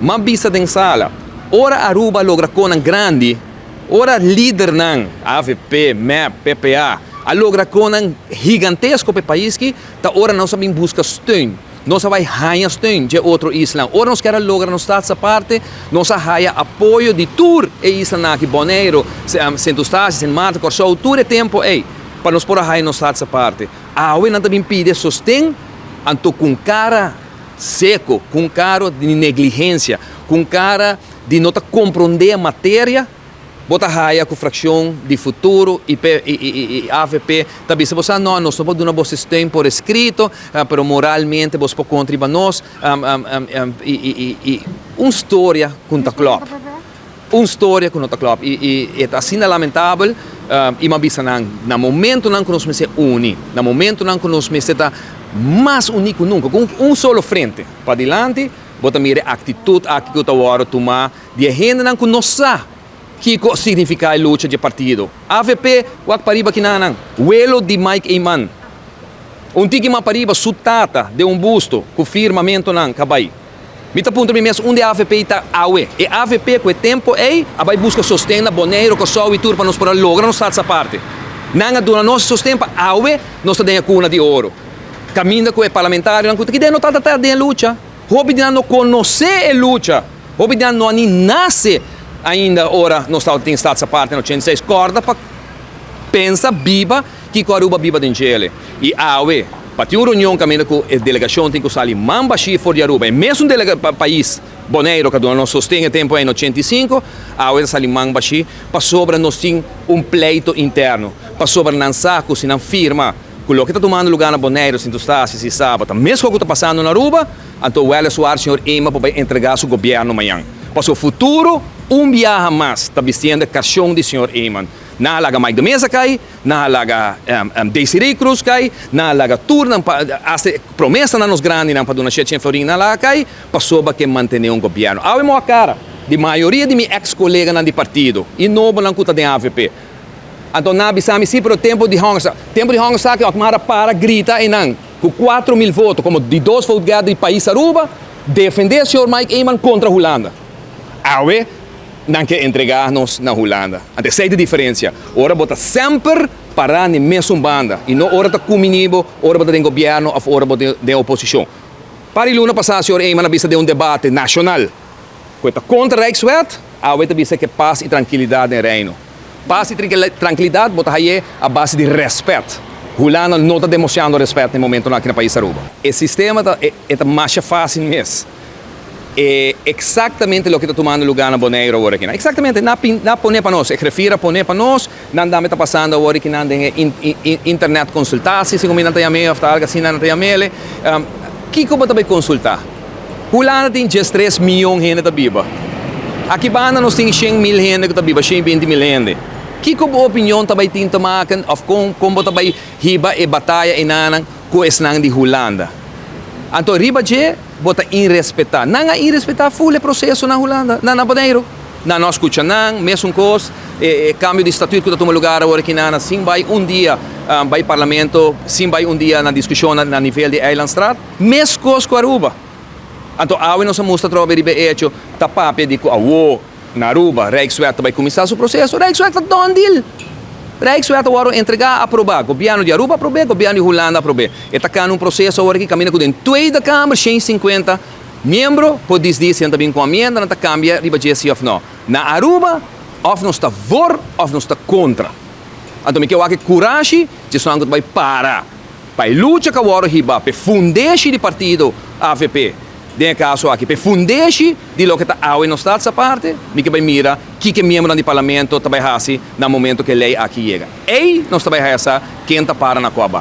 M'a bisa den sala, ora Aruba logra cosnan grandi, ora lidernan, AVP, MEP, PPA, a logra cosnan gigantesco pa e pais aki, ta ora nos a bin busca steun. Nos a bay haya steun di otro isla. Ora nos kier a logra nos Staats Aparte, nos a haya apoyo di tur e islanan aki, Bonaire, Sint Eustatius, Sint Maarten, Corsou, tur e tempo ey, pa nos por a haya nos Staats Aparte. Awe nan ta bin pidi sosten, anto cu cara seco, cu cara di negligencia, cu cara di no ta compronde e materia, bo ta haya cu fraccion di Futuro y, P, y AVP ta bisa bo, no, nos no por duna bo steun por escrito, pero moralmente bo por conta nos y un storia cu no ta klopt. Un storia cu no ta klopt. Y ta asina lamentabel y m'a bisa nan, na momentonan cu nos mester uni, na momentonan cu nos mester ta mas uni cu nunca, cu un solo frente pa dilanti, bo ta mira actitud aki cu ta wordo tuma di hendenan cu no sa kico significa e lucha di partido. AVP, wak pariba kinanan, welo di Mike Eman. Un tiki mas pariba, su tata den un busto, cu firmamentonan cabay. Mi ta puntra mi mes unda AVP ta awe. E AVP cu e tempo ey, a bay busca sosten na Bonaire, Corsou y tur pa nos por logra nos Staats Aparte. Nan a duna nos sosten pa awe, nos ta den cuna di oro. Caminda cu e parlamentarionan cu ta no ta den lucha. Hopi di nan no conoce e lucha. Hopi di nan no ni nace ainda ora nos ta den Staats Aparte na 86. Corda pa pensa biba kico Aruba a biba den djele. Y awe, pa tin un reunion caminda cu e delegacion tin cu sali man bashi for di Aruba. E mesun pais Bonaire cu nos sosten e tempo na 85, awe sali man bashi pasobra nos tin un pleito interno. Pasobra nan sa cu si nan firma cu loke ta tumando lugar na Bonaire, Sint Eustatius y Saba, ta mesmo cu ta pasando na Aruba, anto weliswaar señor Eman por entrega su gobierno mañan. Paso Futuro, un biaha mas, ta bistiendo carson di señor Eman. Nan a laga Mike de Meza cay, nan a laga Desiree Croes cay, nan a laga tur nan pa haci promesanan nos grandinan pa duna 700 florin nan a laga cay, pasobra ke mantene un gobierno. Awe mo a cara di mayoria di mi ex-coleganan di partido y nobonan cu ta den AVP. Anto nan a bisa mi si, pero tempo di hongerstaking, tempo di hongerstaking, Otmar a para grita y nan, cu 4 mil voto, como di dos vote di pais Aruba, defende señor Mike Eman contra Hulanda. Awe, nan ke entrega nos na Hulanda. Anto esey ta e diferencia. Ora bo ta semper para na mesun banda. Y no ora ta cumbini bo, ora bo ta den gobierno of ora bo ta den oposicion. Par di luna pasa, señor Eman a bisa den un debate nacional cu ta contra Rijkswet, awe ta bisa cu paz y trankilidad den Reino. Paz y trankilidad, bo ta haye a base di respet. Hulanda no ta demostrando respet na momento aki na pais Aruba. E sistema ta, e mas facil mes. E exactamente loke ta tumando lugar na Bonaire awor aki. Exactamente, nan a pone pa nos, e griffier a pone pa nos, nan tambe ta pasando awor aki nan den internet consultatie, segun mi nan ta yam'e, of algo asina nan ta yam'e. Kico bo ta bay consulta? Hulanda tin 3 miyon hende ta biba. Aki banda nos tin 100 mil hende cu ta biba, 120 mil hende. Kico bo opinion ta bay tin te maken of con bo ta bay hiba e bataya einan cu esnan di Hulanda? Anto riba dje bo ta irrespeta. Nan a irrespeta full e proceso na Hulanda, na Bonaire. Nan no a scucha nan, mesun cos, e cambio di statuut cu ta tuma lugar awor aki nan, sin bay un dia bay parlamento, sin bay un dia na discusion na nivel di Eilandstraat, mes cos cu Aruba. Anto awe nos a mustra trobe riba e hecho, ta papia di cu awo na Aruba, Rijkswet ta bay cuminsa su proceso. Rijkswet ta done deal. Rijkswet a wordo entrega, aproba. Gobierno di Aruba aprobe, gobierno di Hulanda aprobe. E ta cana un proceso awor aki caminda cu den Tweede Kamer 150 miembro por disdi si nan ta bin cu amienda, nan ta cambia riba dje si of no. Na Aruba, of nos ta voor of nos ta contra. Anto mi ke wak e curashi, dje esnan cu ta bay para pa e lucha cu a wordo hiba p'e fundeshi di partido AVP. Den e caso aki, p'e fundeshi di loke ta awe nos Staats Aparte, mi ke bay mira kiko miembronan di parlamento ta bay hasi na momento cu e ley aki yega. Ey nos ta bay haya sa ken ta para na cua banda.